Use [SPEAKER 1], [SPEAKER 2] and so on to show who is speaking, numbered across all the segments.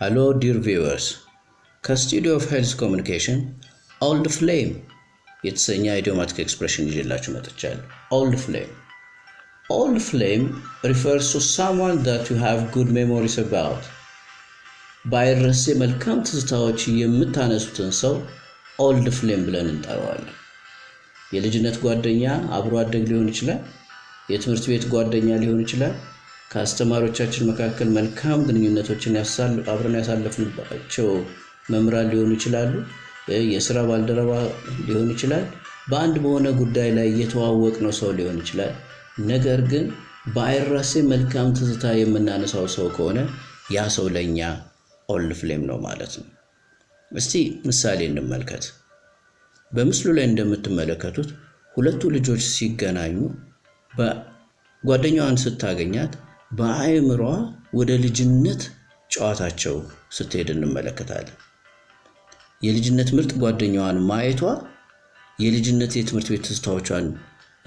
[SPEAKER 1] Hello, dear viewers. ከ Studio of Health Communication old flame የተሰኘ idiomatic expression ይዤላችሁ መጥቻለሁ። Old flame. Old flame refers to someone that you have good memories about. በአይረሴ መልካም ትዝታዎች የምታነሱትን ሰው old flame ብለን እንጠራዋለን። የልጅነት ጓደኛ፣ አብሮ አደግ ሊሆን ይችላል። የትምህርት ቤት ጓደኛ ሊሆን ይችላል። ከአስተማሪዎቻችን መካከል መልካም ግንኙነቶችን አብረን ያሳለፍንባቸው መምህራን ሊሆኑ ይችላሉ። የስራ ባልደረባ ሊሆን ይችላል። በአንድ በሆነ ጉዳይ ላይ የተዋወቅነው ሰው ሊሆን ይችላል። ነገር ግን በአይረሴ መልካም ትዝታ የምናነሳው ሰው ከሆነ ያ ሰው ለእኛ old flame ነው ማለት ነው። እስቲ ምሳሌ እንመልከት። በምስሉ ላይ እንደምትመለከቱት ሁለቱ ልጆች ሲገናኙ ጓደኛዋን ስታገኛት በአእምሯ ወደ ልጅነት ጨዋታቸው ስትሄድ እንመለከታለን። የልጅነት ምርጥ ጓደኛዋን ማየቷ የልጅነት የትምህርት ቤት ትዝታዎቿን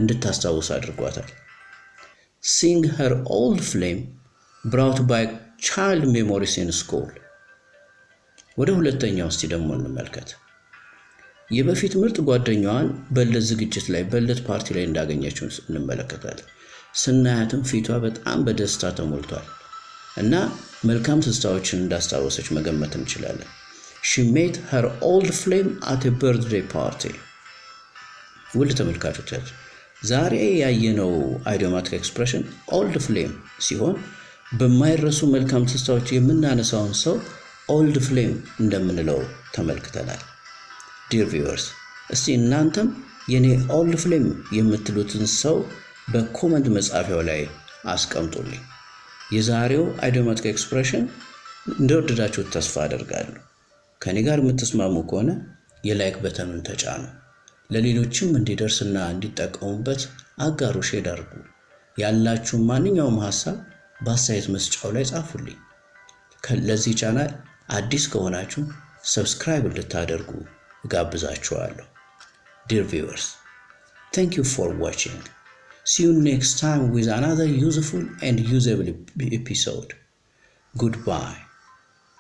[SPEAKER 1] እንድታስታውስ አድርጓታል። Seeing her old flame brought back child memories in school። ወደ ሁለተኛው እስቲ ደግሞ እንመልከት። የበፊት ምርጥ ጓደኛዋን በልደት ዝግጅት ላይ፣ በልደት ፓርቲ ላይ እንዳገኘችው እንመለከታለን። ስናያትም ፊቷ በጣም በደስታ ተሞልቷል እና መልካም ትዝታዎችን እንዳስታወሰች መገመት እንችላለን። She met her old flame at a birthday party። ውድ ተመልካቾቻችን፣ ዛሬ ያየነው idiomatic expression old flame ሲሆን በማይረሱ መልካም ትዝታዎች የምናነሳውን ሰው old flame እንደምንለው ተመልክተናል። Dear viewers፣ እስቲ እናንተም የኔ old flame የምትሉትን ሰው በ comment መጻፊያው ላይ አስቀምጡልኝ። የዛሬው idiomatic expression እንደወደዳችሁት ተስፋ አደርጋለሁ። ከኔ ጋር የምትስማሙ ከሆነ የ like button ኑን ተጫኑ። ለሌሎችም እንዲደርስና እንዲጠቀሙበት አጋሩ፣ share አድርጉ። ያላችሁን ማንኛውም ሀሳብ በአስተያየት መስጫው ላይ ጻፉልኝ። ለዚህ ቻናል አዲስ ከሆናችሁ subscribe እንድታደርጉ እጋብዛችኋለሁ። Dear viewers, thank you for watching. See you next time with another useful and usable episode. Goodbye.